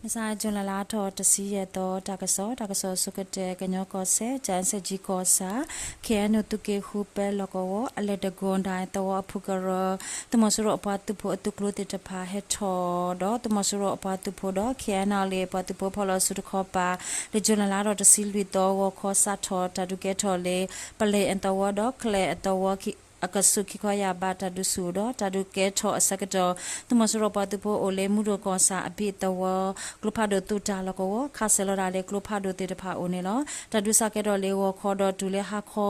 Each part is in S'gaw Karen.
မုၢ်ဆါ June လါထီၣ်တဆံယဲၢ်သီ တၢ်ကစီၣ်, တၢ်ကစီၣ်အဆိကတၢၢ် ကညီကီၢ်စဲၣ် ကၠၣ်စဲၣ်ကၠံကီၢ်ဆၣ် ခ့ၣ်အဲၣ်ယူၣ် သုးက့ဃုပဲလီၢ်ကဝီၤ အလဲၢ်တကိၣ်ဒၣ် သဝီအဖုကရၢ သုးမီၤစိရိၤအပှၤသုးဖိအသုးကျိၤသ့ၣ်တဖၣ်ဟဲထီၣ်ဒီး သုးမီၤစိရိၤအပှၤသုးဖိဒီး ခ့ၣ်အဲၣ်ယူၣ် အပှၤသုးဖိဖီၣ်လီၤစုတခီပၤ လၢ June လါထီၣ်တဆံလွံၢ်သီ ဂီၤခီစးထီၣ်တၢ်ဒုးကဲထီၣ်လၢ ပလဲၣ်အသဝီဒီး ကလဲၣ်အသဝီ အကဆူးခံခီယာ်ဘး တၢ်ဒုးဆူၣ်အိၣ်ဒီး တၢ်ဒုးကဲထီၣ်အဆၢကတီၢ် သုးမီၤစိရိၤပှၤသုးဖိအိၣ်လၢ မူဒိၣ်ကီၢ်ဆၣ်အဘ့ၣ်သဝီ ကျိဖးဒိၣ်သုးတၢ်လီၢ်ကဝီၤ ခးစၢၤလီၤဒၣ်လၢကျိဖးဒိၣ်သ့ၣ်တဖၣ်အအိၣ်န့ၣ်လီၤ. တၢ်ဒုးစးကဲထီၣ်လၢဂီၤခီဒီးတုၤလၢဟါခီ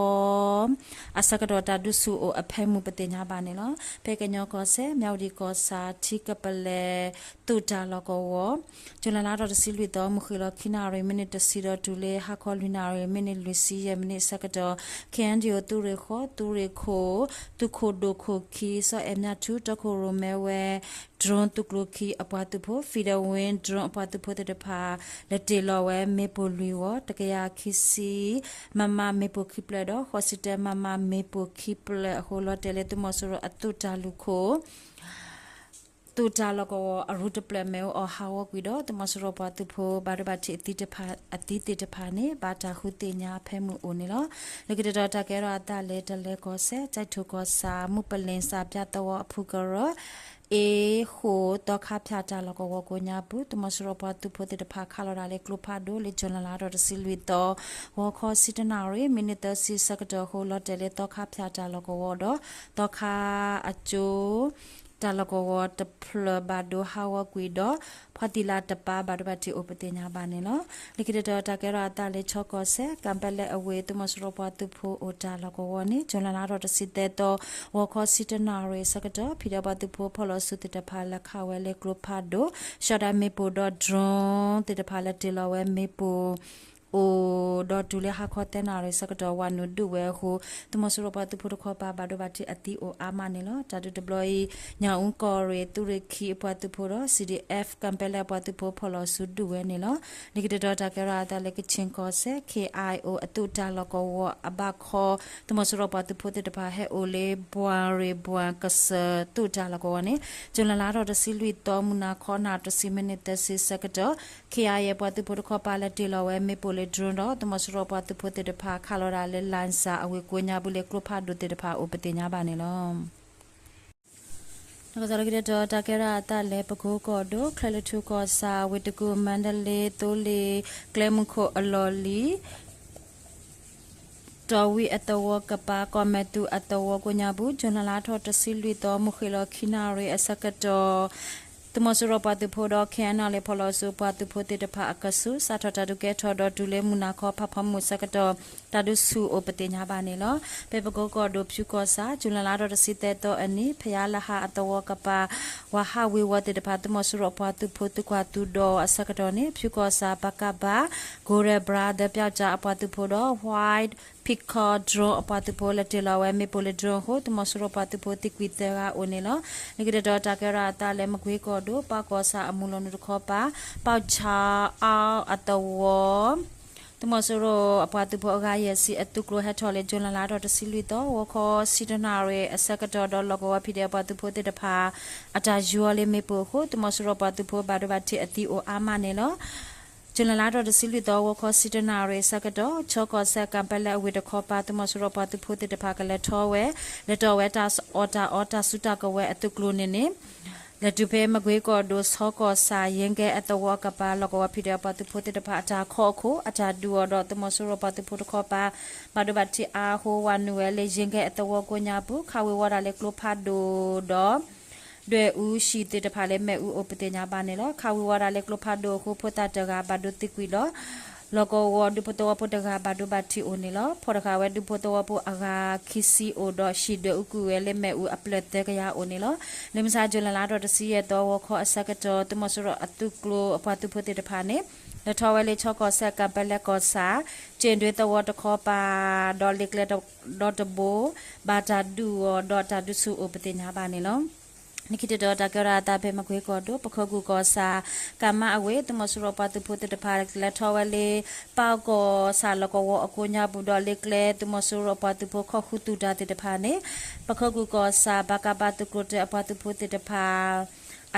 အဆၢကတီၢ် တၢ်ဒုးဆူၣ်အိၣ်အဖၢမုၢ် ပသ့ၣ်ညါဘၣ်န့ၣ်လီၤ. ဖဲကညီကီၢ်စဲၣ် မၠၣ်ဝတံၣ်ကီၢ်ဆၣ် ထံကပလဲၣ် သုးတၢ်လီၢ်ကဝီၤ ကၠူၤလဲလါထီၣ်တဆံလွံၢ်သီ မုၢ်ဃ့ၢ်လီၤခံနၣ်ရံၣ် မံးနံးတဆံဒီး တုၤလၢဟါခီလွံၢ်နၣ်ရံၣ် မံးနံးလွံၢ်ဆံယဲၢ်မံးနံးအဆၢကတီၢ် ခ့ၣ်အဲၣ်ယူၣ် သုးရ့ၣ်ဃီ သုးရ့ၣ်ခိၣ် သုးခိၣ်ဒိၣ်ခိၣ်ခံ စီၤအဲၣ်မၠၣ်ထူ တီခိၣ်ရိၣ်မဲဝဲ drone သုးကျိၤခံအပှၤသုးဖိ Federal Wing drone အပှၤသုးဖိသ့ၣ်တဖၣ် လဲၤတ့ၢ်လီၤဝဲမ့ၣ်ပိၢ်လွံၢ်ဝီ တကယၤခံဆံ မမ မ့ၣ်ပိၢ်ခံဖျၢၣ်ဒီး ဃိးဆံတၢ မမ မ့ၣ်ပိၢ်ခံဖျၢၣ်အဃိ လီၤတဲာ်လၢသုးမီၤစိရိၤအသုးတၢ်လူၢ်ခိၣ် သုးတၢ်လီၢ်ကဝီၤအရူတဖျၢၣ် မ့ၣ်အူအီၣ်ဟးဂီၤကွံာ်ဒီး သုးမီၤစိရိၤပှၤသုးဖိ ဘၣ်ဒိဘၣ်ထံးအသံသ့ၣ်တဖၣ်န့ၣ် ဘၣ်တၢ်ဃုသ့ၣ်ညါအဖၢမုၢ်အိၣ်န့ၣ်လီၤ. လၢခံတတီၤ တၢ်ကဲထီၣ်အသးလၢ တလဲၤကီၢ်စဲၣ် ကၠဲးထိၣ်ကီၢ်ဆၣ် မုၢ်ပလ့ၣ်စၣ်ဖၠၣ်သဝီအဖုကရၢ အ့ၣ်ဃိၣ် သီခါဖၠၣ်တၢ်လီၢ်ကဝီၤကိးညါပူၤ သုးမီၤစိရိၤပှၤသုးဖိသ့ၣ်တဖၣ် ခးလီၤဒၣ်လၢကျိဖးဒိၣ်လၢ ကၠူၤလဲလါထီၣ်တဆံလွံၢ်သီ ဂီၤခီဆံတၢနၣ်ရံၣ် မံးနံးသၢဆံဆၢကတီၢ်အဃိ လီၤတဲာ်လၢသီခါဖၠၣ်တၢ်လီၢ်ကဝီၤဒီး သီခါအကၠိ တၢ်လီၢ်ကဝီၤတဖျၢၣ်ဘၣ်ဒိဟးဂီၤကွံာ်ဒီး ဖီသံလါတပၢ်ဘၣ်ဒိဘၣ်ထံးအိၣ်ပသ့ၣ်ညါဘၣ်န့ၣ်လီၤ. လၢခံတတီၤ တၢ်ကဲထီၣ်အသးလၢ ခၠ့ၣ်ကီၢ်စဲၣ် ကၣ်ပဲလဲၣ်အဝ့ၢ် သုးမီၤစိရိၤပှၤသုးဖိအိၣ်တၢ်လီၢ်ကဝီၤန့ၣ် ကၠူၤလဲလါထီၣ်တဆံသၢသီ ဂီၤခီဆံတၢနၣ်ရံၣ်အဆၢကတီၢ် ဖံးဒဲးပှၤသုးဖိဖီၣ်လီၤစုသ့ၣ်တဖၣ် လဲၤခးဝဲလၢကျိဖးဒိၣ် ဆှၢဒၣ်မ့ၣ်ပိၢ်ဒီး drone သ့ၣ်တဖၣ် လဲၤတ့ၢ်လီၤဝဲမ့ၣ်ပိၢ် အိၣ်ဒီးတုၤလၢဟါခီသၢနၣ်ရံၣ်ဆၢကတီၢ် ဝၤနုာ်ဒုးဝဲအဃိ သုးမီၤစိရိၤပှၤသုးဖိတခီပၤ ဘၣ်ဒိဘၣ်ထံးအသံအိၣ်အါမးန့ၣ်လီၤ. တၢ်ဒုးတဘျီအံၤ ညၣ်အူကီၢ်ရ့ၣ် သုးရ့ၣ်ခံအပှၤသုးဖိဒီး CDF ကၣ်ပဲလဲၣ်အပှၤသုးဖိဖီၣ်လီၤစုဒုးဝဲန့ၣ်လီၤ. လၢခံတတီၤ တၢ်ကဲထီၣ်အသးလၢ ကခ့ၣ်ကီၢ်စဲၣ် ခ့ၣ်အၣ်အူ အသုးတၢ်လီၢ်ကဝီၤအဘၣ်ခီ သုးမီၤစိရိၤပှၤသုးဖိသ့ၣ်တဖၣ် ဟဲအိၣ်လၢ ဘှၣ်ရ့ၣ်ဘှၣ်ကစၢၢ် သုးတၢ်လီၢ်ကဝီၤန့ၣ် ကၠူၤလဲလါထီၣ်တဆံလွံၢ်သီ မုၢ်နၤခီ နၣ်ရံၣ်တဆံမံးနံးသၢဆံဆၢကတီၢ် ခ့ၣ်အၣ်အူ အပှၤသုးဖိတခီပၤ လဲၤတ့ၢ်လီၤဝဲမ့ၣ်ပိၢ်လၢ drone ဒီး သုးမီၤစိရိၤပှၤသုးဖိသ့ၣ်တဖၣ် ခးလီၤဒၣ်လၢ လၣ်စၣ်အဝ့ၢ်ကိးညါပူၤလၢကျိဖးဒိၣ်သ့ၣ်တဖၣ်အိၣ်ပသ့ၣ်ညါဘၣ်န့ၣ်လီၤ. လၢခံတတီၤ တၢ်ကဲထီၣ်အသးလၢ ပကိကီၢ်ဒိၣ် ချဲးလၢထူကီၢ်ဆၣ် ဝ့ၢ်တကူၣ် မါဒလ့ သိလ့ၣ် ကျဲမုၢ်ခိၣ်အလီၢ်လံၤ တီၢ်ဝံအသဝီကပၤ ကီၢ်မဲၣ်သူးအသဝီကိးညါပူၤ ကၠူၤလဲလါထီၣ်တဆံလွံၢ်သီ မုၢ်ဃ့ၢ်လီၤခံနၣ်ရံၣ်အဆၢကတီၢ် သုးမီၤစိရိၤပှၤသုးဖိဒီး ခ့ၣ်အဲၣ်ယူၣ် ဖီၣ်လီၤစုပှၤသုးဖိသ့ၣ်တဖၣ်အကဆူး စးထီၣ်တၢ်ဒုးကဲထီၣ်ဒီးတုၤလၢမုၢ်နၤခီဖးဖီမုၢ်ဆၢကတီၢ် တၢ်ဒုးဆူၣ်အိၣ်ပသ့ၣ်ညါဘၣ်န့ၣ်လီၤ. ဖဲပကိကီၢ်ဒိၣ်ဖၠူကီၢ်ဆၣ် ကၠူၤလဲလါထီၣ်တဆံသၢသီအနံၤ ဖယါလဟါအသဝီကပၤ ဝၤဟးဝ့ၤဝီၤသ့ၣ်တဖၣ် သုးမီၤစိရိၤအပှၤသုးဖိသုကွၢ်သုဒီးအဆၢကတီၢ်န့ၣ် ဖၠူကီၢ်ဆၣ် ပကဖ ကိရၢ်ဘြၣ် ဒၢပၠီၣ်ကၠၣ်အပှၤသုးဖိဒီး White Peacock drone အပှၤသုးဖိ လဲၤတ့ၢ်လီၤဝဲမ့ၣ်ပိၢ်လၢ drone အဃိ သုးမီၤစိရိၤပှၤသုးဖိသံကွံာ်သၢဂၤအိၣ်န့ၣ်လီၤ. လၢခံတတီၤ တၢ်ကဲထီၣ်အသးလၢ မကွ့ကီၢ်ဒိၣ် ပၣ်ကီၢ်ဆၣ်အမုၢ်လီၤနုာ်တခီပၤ ပၣ်ဆၣ်အါအသဝီ သုးမီၤစိရိၤအပှၤသုးဖိအဂၤယဲၢ်ဆံအသုးကျိၤဟဲထီၣ်လၢ ကၠူၤလဲလါထီၣ်တဆံလွံၢ်သီ ဂီၤခီဆံတၢနၣ်ရံၣ်အဆၢကတီၢ်ဒီး လီၢ်ကဝီၤဖံးဒဲးအပှၤသုးဖိသ့ၣ်တဖၣ် အတၢ်ယူၤအီၤလၢမ့ၣ်ပိၢ်အဃိ သုးမီၤစိရိၤပှၤသုးဖိဘၣ်ဒိဘၣ်ထံးအသံအိၣ်အါမးန့ၣ်လီၤ. ကၠူၤလဲလါထီၣ်တဆံလွံၢ်သီ ဂီၤခီဆံတၢနၣ်ရံၣ်အဆၢကတီၢ် ခၠ့ၣ်ကီၢ်စဲၣ် ကၣ်ပဲလဲၣ်အဝ့ၢ်တခီပၤ သုးမီၤစိရိၤပှၤသုးဖိသ့ၣ်တဖၣ်ကလဲၤထီၣ်ဝဲ လဲၤတီၢ်ဝဲတၢ်အီၣ်တၢ်အီတၢ်စုတၢ်ကဝဲၤအသုးကျိၤန့ၣ်န့ၣ် လဲၤတုၤဖဲမကွ့ကီၢ်ဒိၣ် ဆီကီၢ်ဆၣ် ယ့ကဲအသဝီကပၤ လီၢ်ကဝီၤဖံးဒဲးအပှၤသုးဖိသ့ၣ်တဖၣ်အတၢ်ခီအခိၣ် အတၢ်ဒုးအီၤဒီး သုးမီၤစိရိၤပှၤသုးဖိတခီပၤ ဘၣ်ဒိဘၣ်ထံးအါအဃိ ဝၤနုာ်ဝဲလၢ ယ့ကဲအသဝီကိးညါပူၤ ခးဝ့ၤဝီၤဒၣ်လၢကျိဖးဒိၣ်ဒီး ဒွဲၣ်အူဟံၣ်သ့ၣ်တဖၣ်လၢမ့ၣ်အူအိၣ်ပသ့ၣ်ညါဘၣ်န့ၣ်လီၤ. ခးဝ့ၤဝီၤဒၣ်လၢကျိဖးဒိၣ်အဃိ ဖိသၣ်တဂၤဘၣ်ဒိသံကွံာ်ဒီး လီၢ်ကဝီၤဒူဖိသဝီဖိတဂၤဘၣ်ဒိဘၣ်ထံးအိၣ်န့ၣ်လီၤ. ဖီၣ်တဃာ်ဝဲဒူဖိသဝီဖိအဂၤခံဆံအိၣ်ဒီး ဟံၣ်ဒွဲၣ်အူကွံာ်ဝဲလၢမ့ၣ်အူအဖျၢၣ်သၢကယၤအိၣ်န့ၣ်လီၤ. လၢမုၢ်ဆါ ကၠူၤလဲလါထီၣ်တဆံယဲၢ်သီ ဂီၤခီအဆၢကတီၢ် သုးမီၤစိရိၤအသုးကျိၤအပှၤသုးဖိသ့ၣ်တဖၣ်န့ၣ် လဲၤထီၣ်ဝဲလၢ ခၠ့ၣ်ကီၢ်စဲၣ် ကၣ်ပဲလဲၣ်ကီၢ်ဆၣ် ကၠ့ၣ်ဒွဲသဝီတခီပၤ ဒီးလ့ကျဲဒီတဘိ ဘၣ်တၢ်ဒုးအီၤဒီးတၢ်ဒုးဆူၣ်အိၣ်ပသ့ၣ်ညါဘၣ်န့ၣ်လီၤ. လၢခံတတီၤ တၢ်ကဲထီၣ်အသးဖဲမကွ့ကီၢ်ဒိၣ် ပခိၣ်ကူၣ်ကီၢ်ဆၣ် ကၣ်မါအဝ့ၢ် သုးမီၤစိရိၤပှၤသုးဖိသ့ၣ်တဖၣ် လဲၤထီၣ်ဝဲလၢ ပၣ်ကီၢ်ဆၣ်လီၢ်ကဝီၤအကိးညါပူၤဒီး လ့ကျဲသုးမီၤစိရိၤအပှၤသုးဖိခီၣ်ဃုာ်သုးတၢ်သ့ၣ်တဖၣ်န့ၣ် ပခိၣ်ကူၣ်ကီၢ်ဆၣ် ပကဖ သုးကျိၤတၢၢ်အပှၤသုးဖိသ့ၣ်တဖၣ်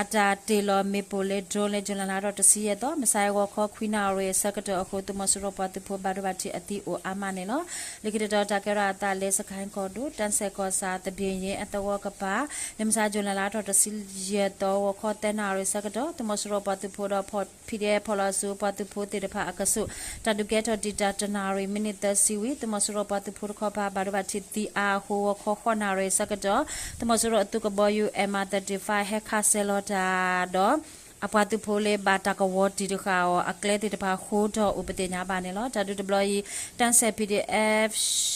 အတၢ်တ့ၢ်လီၤမ့ၣ်ပိၢ်လၢ drone လၢ July လါထီၣ်တဆံယဲၢ်သီ မုၢ်ဆါဂီၤခီခွံနၣ်ရံၣ်အဆၢကတီၢ်အဃိ သုးမီၤစိရိၤပှၤသုးဖိဘၣ်ဒိဘၣ်ထံးအသံအိၣ်အါမးန့ၣ်လီၤ. လၢခံတတီၤ တၢ်ကဲထီၣ်အသးလၢ စကဲၣ်ကီၢ်ဒိၣ် တၢ်စဲၣ်ကီၢ်ဆၣ် သဘ့ၣ်ယ့ၣ်အသဝီကပၤ လၢမုၢ်ဆါ July လါထီၣ်တဆံယဲၢ်သီ ဂီၤခီသၢနၣ်ရံၣ်အဆၢကတီၢ် သုးမီၤစိရိၤပှၤသုးဖိဒီး ဖီ PDF ဖီၣ်လီၤအစုပှၤသုးဖိသ့ၣ်တဖၣ်အကဆူး တၢ်ဒုးကဲထီၣ်တံာ်တာ်တနၣ်ရံၣ် မံးနံးသၢဆံဝံၤ သုးမီၤစိရိၤပှၤသုးဖိတခီပၤ ဘၣ်ဒိဘၣ်ထံးသံအါအဃိ ဂီၤခီဃိးနၣ်ရံၣ်အဆၢကတီၢ် သုးမီၤစိရိၤအသုးကဘီယူၤ MI thirty-five ဟဲခးစဲၤလီၤတၢ်ဒီး အပှၤသုးဖိလၢဘၣ်တၢ်ကဝီၤတံၢ်တဃာ်အီၤ အကျဲသ့ၣ်တဖၣ်ဃိထီၣ်အိၣ်ပသ့ၣ်ညါဘၣ်န့ၣ်လီၤ. တၢ်ဒုးတဘျီအံၤ တၢ်စဲၣ် PDF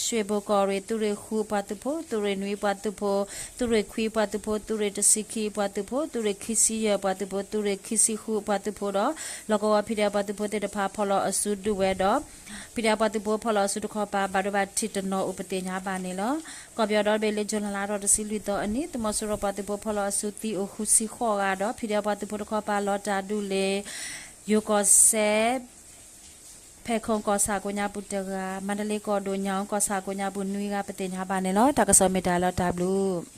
ရွှ့ၣ်ဘိၣ်ကီၢ်ရ့ၣ် သုးရ့ၣ်ဃုပှၤသုးဖိ, သုးရ့ၣ်နွံပှၤသုးဖိ, သုးရ့ၣ်ခွံပှၤသုးဖိ, သုးရ့ၣ်တဆံခံပှၤသုးဖိ, သုးရ့ၣ်ခံဆံယဲၢ်ပှၤသုးဖိ, သုးရ့ၣ်ခံဆံဃုပှၤသုးဖိဒီး လီၢ်ကဝီၤ PDF ပှၤသုးဖိသ့ၣ်တဖၣ် ဖီၣ်လီၤအစုဒုးဝဲဒီး PDF ပှၤသုးဖိဖီၣ်လီၤအစုတခီပၤ ဘၣ်ဒိဘၣ်ထံးတနီၤအိၣ်ပသ့ၣ်ညါဘၣ်န့ၣ်လီၤ. ကီၢ်ပယီၤဒီတဘ့ၣ်လၢ July လါထီၣ်တဆံလွံၢ်သီအနံၤ သုးမီၤစိရိၤပှၤသုးဖိဖီၣ်လီၤအစုသံအိၣ်ဃုဆံဃိးဂၤဒီး PDF ပှၤသုးဖိတခီပၤလီၤတၢ်ဒုးလၢ ယိၤကီၢ်စဲၣ် ဖဲခိၣ်ကီၢ်ဆၣ်ကိးညါပူၤတဂၤ, မါတလ့ကီၢ်ဒိၣ် ညၣ်အူကီၢ်ဆၣ်ကိးညါပူၤနွံဂၤ ပသ့ၣ်ညါဘၣ်န့ၣ်လီၤ. တၢ်ကစီၣ်မ့ၢ်တၢ်လီၤတၢ်ဘျုး